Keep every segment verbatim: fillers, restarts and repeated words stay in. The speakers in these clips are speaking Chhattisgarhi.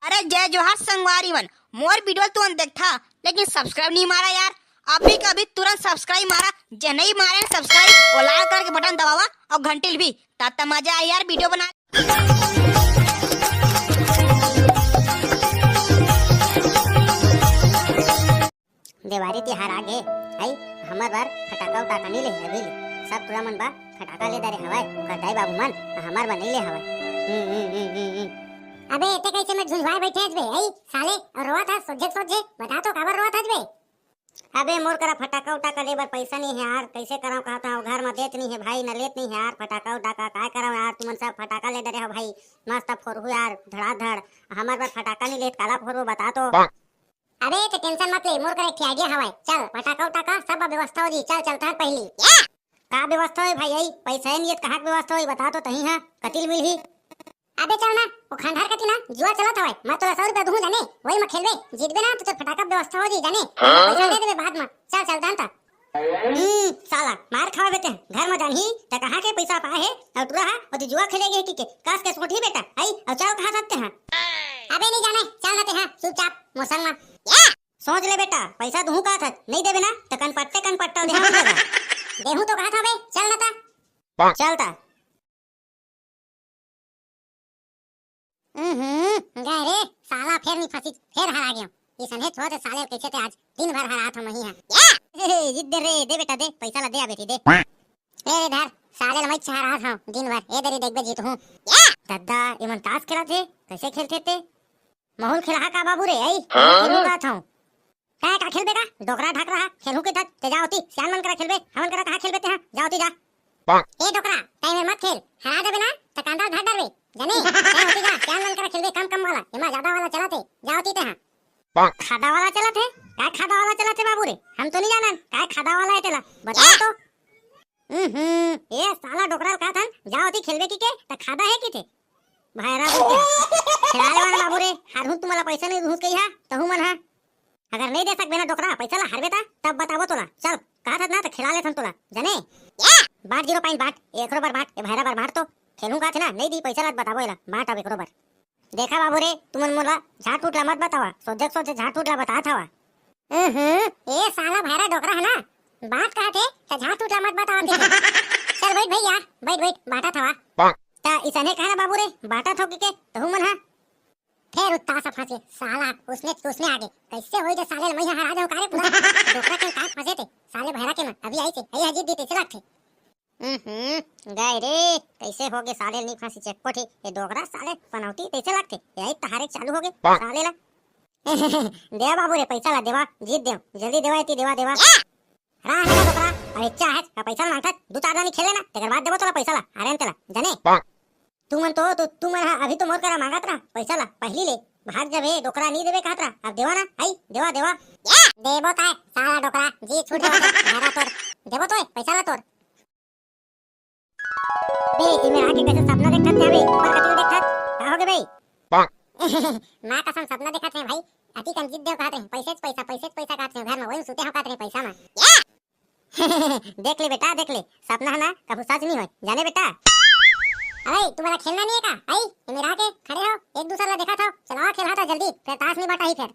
अरे जय जोहार संगवारी मन, मोर video तुमन देखथा लेकिन subscribe नहीं मारा यार। अभी के अभी तुरंत subscribe मारा, जे नहीं मारे subscribe, वो लाल colour के button दबावा और घंटी ल भी, तात मजा आए यार video बना। देवारी तिहार आ गे, हई, हमर बर फटाका उटाका नइ ले अभी ले। सब टूरा मन बर फटाका ले डरे हवय, ओकर दाई बाबू मन, हमर बर नइ ले हवय। हम्म, हम्म, हम्म, हम्म, हम्म। अबे, एते कइसे में झुंझवाए बइठे हस बे, हई, साले, अउ रोवत हस, सोझे सोझे, बता तो काबर रोवत हस बे? अबे, मोर करा फटाका उटाका ले बर पइसा नइ हे यार, कइसे करंव कहत हंव, घर म देत नइ हे भाई, न लेत नइ हे यार, फटाका उटाका, काय करंव यार, तुमन सब फटाका ले डरे हो भाई, मस्त फोरहू यार, धड़ाधड़, हमर बर फटाका नइ लेत, काला फोरहू, बता तो। अबे, ते tension मत ले, मोर करा एक ठे idea हवय। चल, पटाखा उटाखा सब व्यवस्था हो जी। चल, चलथन पहिली। का व्यवस्था होय भाई? पइसा हे नियत, कहाँ के व्यवस्था होय? बता तो तहीं हा, कति ले मिलही? अबे चल ना, वो खंडहर कति ना जुआ चलत हवय, मैं तोला सौ रुपया दूहूं जाने, वही में खेलबे, जीतबे ना तो तोर फटाखा व्यवस्था हो जी जाने, हाँ? पइसा दे देबे बाद में। चल, चलथन ता। हम्म, साला, मार खावे बेटे, घर में जानही, त कहाँ के पइसा पाए हे, अउ टूरा हा, अउ तू जुआ खेले गे कि के, कस के सोटही बेटा, आई, अउ चल कहा सकते हैं। अबे नहीं जाने, चल ना ते हाँ, चुपचाप, मोर संग में। सोच ले बेटा, पइसा दूहूं कहत हस, नइ देबे ना, त कनपट्टे कनपट्टा देहूं तोला। देहूं तो कहत हवे, चल ना ता। चल ता। हम्म, गए रे, साला फेर नइ फंसिस, फेर हरा गेंव। इसने छोड़ साले कइसे ते आज, दिन भर हरात हंव महीं हा। ए, जिद दे रे, दे बेटा दे, पइसा ला दे अबे ती दे। ए रे धर, साले ल मैं हरात हंव दिन भर, ए दरी देखबे जीतहूं। दद्दा, एमन तास खेलत हे, कइसे खेलथे ते? महूं ल खेलहा का बाबू रे, आई? हाँ? खेलहूं कहत हंव। काय का खेलबे का? डोकरा ढाकरा हा, खेलहूं के धत, ते जा ओती, सियान मन करा खेलबे, हमन करा कहाँ खेलबे ते हा, जा ओती जा। ए डोकरा, तैं मेर मत खेल, हरा देबे ना, त कांदा धर डरबे, जाने? तैं ओती जा, सियान मन करा खेलबे, कम कम वाला, एमा जादा वाला चलत हे, जा ओती ते हा। खादा वाला चलत हे? काय खादा वाला चलत हे बाबू रे? हम तो नइ जानन, काय खादा वाला हे तेला, बताओ तो। हम्म, ए साला डोकरा ल कहत हन, जा ओती खेलबे कि के, त खादा हे कि ते? भैरा बोल के। खेला ले मन बाबू रे, हारहूं तुमन ला पइसा नइ दूहूं कहिहा, तहूं मन हा। अगर नइ दे सकबे ना डोकरा, पइसा ला हारबे ता, तब बताबो तोला। चल, कहत हस ना त खेला लेथन तोला, जाने? बांट जीरो पाइन बांट, एकरो बर बांट, ए भैरा बर बांट तो। खेलहूं कहत हे ना, नइ दी पइसा ला बताबो एला, बांट अब एकरो बर। देखा बाबू रे, तुमन मोला झाट उट ला मत बतावा, सोझे सोझे झाट उट ला बतात हवा। हम्म, ए साला भैरा डोकरा हे ना, बात कहत हे, त झाट उट ला मत बतावा तें। चल बइठ भइया, बइठ बइठ, बांटत हवा। त इसने कहा ना बाबू रे, बांटत हो कि के, तहूं मन हा। फेर उत्तास फंसे, साला, उसने, उसने आगे, कइसे होई जे साले ल मैं हा हरा जाहूं का रे पूरा? डोकरा के का फंसे ते, साले भैरा के मन, अभी आइसे, अई हा जीत दी तइसे लागथे। हम्म, गए रे, कइसे होगे साले ल नइ फंसिस एको ठे, ए डोकरा साले पनौती तइसे लागथे, यही तहारे चालू होगे, साले ला। देवा बाबू रे, पइसा ला देवा, जीत देव, जल्दी देवा, एती देवा, देवा। रा हे ना डोकरा, अब इच्छा हे, का पइसा ला मांगथस, दू चार दानी खेल लेना, तेकर बाद देबो तोला पइसा ला, हारे न तेला, जाने? तुमन तो, तु, तुमन हा अभी तो मोर करा मांगत रहा पइसा ला, पहिली ले। भाग जबे डोकरा, नइ देबे कहत रहा, अब देवा ना, आई, देवा, देवा। देबो ताय, साला डोकरा, जी छूट जावत हे, भैरा तोर। देबो तो, पइसा ला तोर। बे, इमे आके कइसे सपना देखत हे बे? ऊपर कति देखत? का होगे बे? माँ कसम सपना देखत हे भाई, अति कन जीत देव कहत रहे, पइसेच पइसा, पइसेच पइसा कहत रहे, घर में वही सुते हो कहत रहे पइसा में। देख ले बेटा, देख ले, सपना हे ना, कभू सच नइ होय, जाने बेटा? अरे, तुम्हारा खेलना नहीं है का? आई, ये मेरा के खड़े हो, एक दूसर ला देखत हो, चलावा खेलहा था जल्दी, फेर तास नइ बांटाही फेर।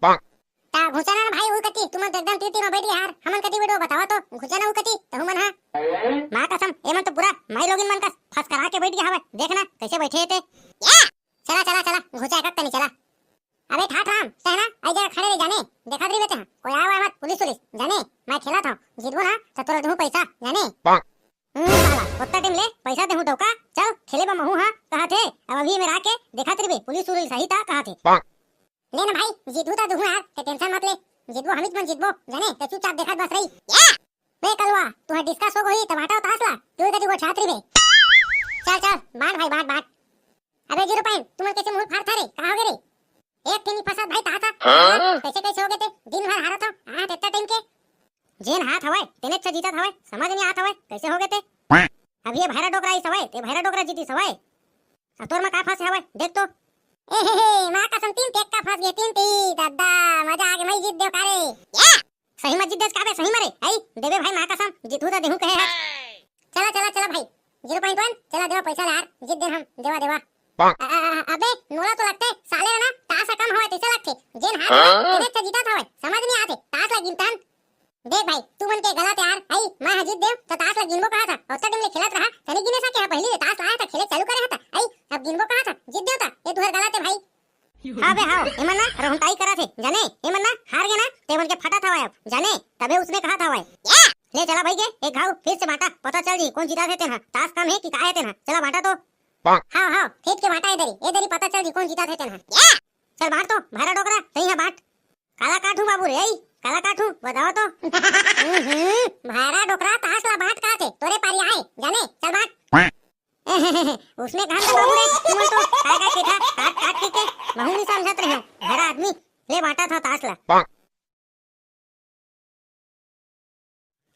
ता घुंचा ना भाई, उही कती, तुमन तो एकदम तीर तीर में बइठ गे यार, हमन कती बइठो बतावा तो, घुंचा ना उही कती, तहू मन हा। माँ कसम, एमन तो पूरा माई लोगिन मन कस फसकरा के बइठ गे हवय, देख ना, कइसे बइठे हे ते। चला, चला, चला, घुंचा एकक तनी चला। अबे ठाठ राम, तैं ना, आई जगह खड़े रह जाने, देखत रहिबे तैं, कोई आवा मत, पुलिस उलिस, जाने, मैं खेलत हंव, जीतबो ना, त तोला देहूं पइसा, जाने। हम्म, साला, ओत्ता time ले पइसा देहूं डौका, चल, खेले बर महूं हा, कहत हे, अब अभी मेर आके, देखत रहिबे, पुलिस उलिस आही ता, कहत हे। ले ना भाई, जीतहूं त देहूं यार, ते tension मत ले, जीतबो, हमीच मन जीतबो, जाने, ते चुपचाप देखत बस रही। बे कलवा, तुंहर discuss हो गई, त बांटा तास ला, तू इधर गोठियात रहिबे। चल, चल, बांट भाई, बांट, बांट। अबे जीरो पाइन, तुमन कइसे मुंह फारथा रे? का होगे रे? एक ठे नइ फंसत भाई, तास हा। हाँ? कइसे, कइसे होगे ते? दिन भर हारत हो, हाथ इतना time के। जेन हाथ हवय, तेने अच्छा जीतत हवय, समझ नइ आत हवय, कइसे होगे ते? अभी ये भैरा डोकरा आइस हवय, ते भैरा डोकरा जीतिस हवय। अब तोर मा का फंसे हवय, देख तो। ए हे हे, माँ कसम तीन टेक्का फंस गे, तीन टी, दद्दा, मजा आगे, मैं जीत देव का रे। सही म जीत देस का बे, सही म रे? हई, देबे भाई, माँ कसम, जीतहूं त देहूं कहे हस। चला, चला, चला भाई, zero point one, चला देवा पइसा ला यार, जीत देन हम, देवा, देवा। अ, अ, अ, अबे, मोला तो लगथे, साले ह ना, तास ह कम हवय, हे। जेन हारथे, हाँ? तेने अच्छा जीतत हवय। समझ नहीं आथे, तास ला गिनथन। देख भाई, तू मन के गलत यार, हई, मैं ह जीत देव, त तास ला गिनबो कहा था, ओतका दिन ले खेलत रहा, तनी गिने सके हा, पहली ले तास लाया था, खेले चालू करे हा था, हई, अब गिनबो कहा था, जीत देव था, ये तुहर गलत है भाई। हाँ बे, हाँ, एमन ना रोहताई करा थे, जाने, एमन ना हार गे ना, ते मन के फटा था अब, जाने, तबे उसने कहा था भाई। ले चला भाई के, एक घाव, फिर से बांटा, पता चल जी, कौन जीता थे तेन हा, तास कम है कि का है तेन हा, चला बांटा तो। हाँ, हाँ, फेंक के बांटा ए दरी, ए दरी पता चल जी, कौन जीता थे तेन हा। चल बांट तो, भारा डोकरा, तई हा बांट। काला काटू बाबू रे, आई, काला काटू, बताओ तो। हम्म, भारा डोकरा, तास ला बांट का थे, तोरे पारी आए, जाने, चल बांट। उसने कहा था बाबू रे, तुमन तो काय काय केठा, काट काट के, के, महू नहीं समझत रहे हो, घर आदमी, ले बांटा था तास ला।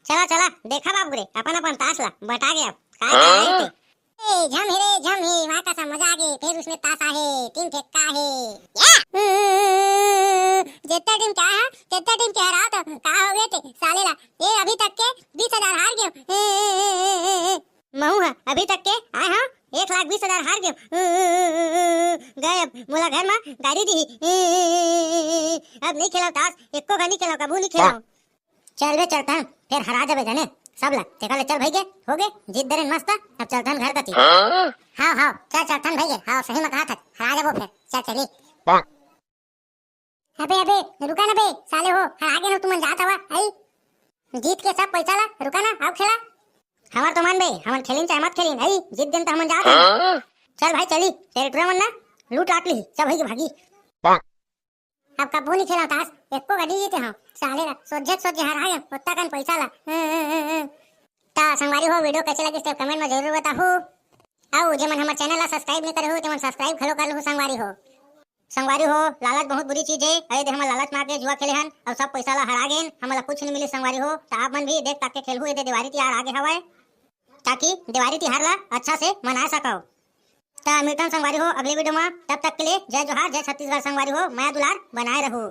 चला चला, देखा बाबू रे, अपन अपन तास ला बटा गया, काय काय आए थे। ए, झम हे रे, झम हे, वहाँ का सा मजा आ गए, फिर उसने तास आहे, तीन ठेक्का आहे। या! जेत्ता टीम क्या है, जेत्ता टीम के हरा तो का हो गए थे, साले ला, ये अभी तक के बीस हजार हार गए। महू हा अभी तक के आए हाँ, एक लाख बीस हजार हार गए। गए अब मोला घर मा गाड़ी दी। अब नहीं खेला तास, एको घनी खेला, कबू नहीं खेला। चल बे, चलथन, फेर हरा जाबे जाने, सब ला। तेकर ले चल भई गे, हो गे, जीत दरेन मस्त, अब चलथन घर कती। हाँ? हाँ, हाँ, चल, चलथन भई गे, हाँ, सही में कहा था, हरा जाबो फेर, चल, चली। अबे, अबे, रुका ना बे, साले हो, हरा गे ना तुमन जात हवा, आई। जीत के सब पैसा ला, रुका ना, आओ खेला। हमार तो मन बे, हमन खेलिन चाहे मत खेलिन, आई, जीत दिन तो हमन जात हन। हाँ? चल भाई, चली, तेरे टुरा मन ना, लूट लाट ली, सब भई गे भागी। अब कब्बो नहीं खेला तास, एको कदी जीते हो, साले ला, सोझे सोझे हरा गए, ओत्ता कन पैसा ला। ता संगवारी हो, video कैसे लगिस ते comment में जरूर बताहू। अउ जेमन हमर channel ला subscribe नहीं करे हो, तेमन subscribe घलो कर लहू संगवारी हो। संगवारी हो, लालच बहुत बुरी चीज है। अरे दे हमन लालच में आके जुआ खेले हन, अउ सब पैसा ला हरा गेन, हमन ला कुछ नहीं मिली संगवारी हो। तो आप मन भी देख ताक के खेलहू, ये दे देवारी तिहार आगे हवय, ताकि देवारी तिहार ला अच्छा से मना सकव। ता मिलथन संगवारी हो अगले video में, तब तक के लिए जय जोहार, जय छत्तीसगढ़ संगवारी हो, मया दुलार बनाए रहू।